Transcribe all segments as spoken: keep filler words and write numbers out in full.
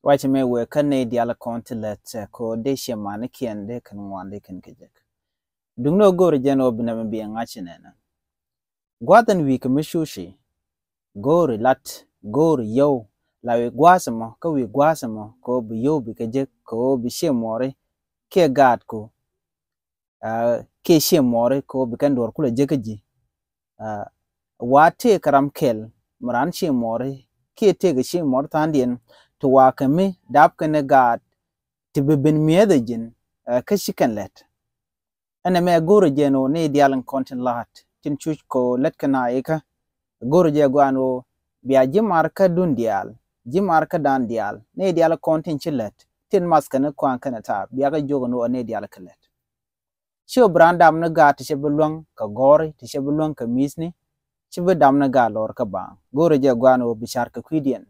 Ruac mɛ wëë kä nɛy diaal kɔn ti lät, ɛ, kɛ ɣöö dee ciɛ manikiɛn dee kɛn ŋuan dee kɛn kɛ jek. Duŋni ɣöö go̱o̱ri jɛn ɣöö bi nɛmɛ bi ɛ ŋa̱c inɛnɛ. Gua̱a̱th ɛn wi̱i̱ kɛ mi cuci. Go̱o̱ri lat, go̱o̱ri yio̱w, la wi̱i̱ gua̱a̱th ɛmɔ, kä wi̱i̱ gua̱a̱th ɛmɔ, kɛ ɣöö bi yio̱w bi kɛ jek, kɛ ɣöö bi ciɛ muɔri kiɛ gaatku. Aa, kiɛ ciɛ muɔri kɛ ɣöö bi kɛn duɔ̱ɔ̱r kulɛ jek kä ji̱. Aa, wa tëëkɛ ram kɛl mi raan ciɛ muɔri kiɛ tëëkɛ ciɛ muɔri tha̱a̱ŋdiɛn ti wa kɛ mi dap kɛn ɛ gaat ti bi ben mi̱eth ɛ ji̱n, aa, kä ci kɛn lɛt. Ɛn ɛmɛ go̱o̱rɛ jɛn ɣöö nɛy diaal in kɔn tin la̱a̱t tin cuc kɛ ɣöö lät kɛn a ikä. Go̱o̱rɛ jɛ gua̱a̱n ɣöö bia ji̱ mar kädun diaal, ji̱ mar kädan diaal, nɛy diaal kɔn tin ci lät tin math kɛn kua̱a̱ŋ kɛn ɛ ta̱a̱, bia kɛ jiök ɛn ɣöö ɛ nɛy diaal kɛ lät. Ci ɣöö bi raan dam ni gaat ti cɛ bi luäŋ kɛ gɔ̱ri, ti cɛ bi luäŋ kɛ mi̱i̱thni, ci bi dam ni gaat lɔr kä baaŋ. Go̱o̱rɛ jɛ gua̱a̱n ɣöö bi ca̱r kɛ kui̱diɛn,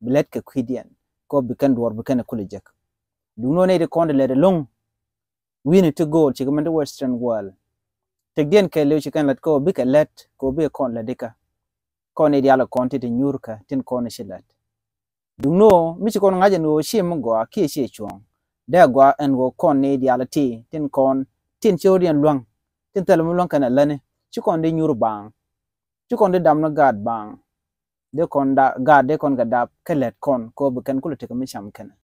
bi lät kɛ kui̱diɛn, kɛ ɣöö bi kɛn duɔ̱ɔ̱r bi kɛn ɛ kulɛ jek. Duŋni ɣöö nɛy ti kɔn ti lät ɛlɔ̱ŋ wi̱ni ti go̱o̱l cikɛ mɛn ti Western world. Tëkdiɛn kɛɛliw ci kɛn lät kɛ ɣöö bikɛ lät kɛ ɣöö bikɛ kɔn lät ikä. Kɔn nɛy diaal kɔn ti ti nyuurkä tin kɔn ci lät. Duŋni ɣöö mi ci kɔn ŋa̱c ɛn ɣöö ciɛ mi gɔaa kiɛ ciɛ cuɔ̱ɔ̱ŋ. Dee gɔaa ɛn ɣöö kɔn nɛy diaal ti tin kɔn tin ci ɣöödiɛn luäŋ, tin thil mi luäŋ kɛn ɛ lätni, ci kɔn di nyuur baaŋ. Ci kɔn di dam ni gaat baaŋ. Dee kɔn da, gaat dee kɔn kɛ dap kɛ lät kɔn kɛ ɣöö bi kɛn kulɛ tekɛ mi cam kɛn ɛ.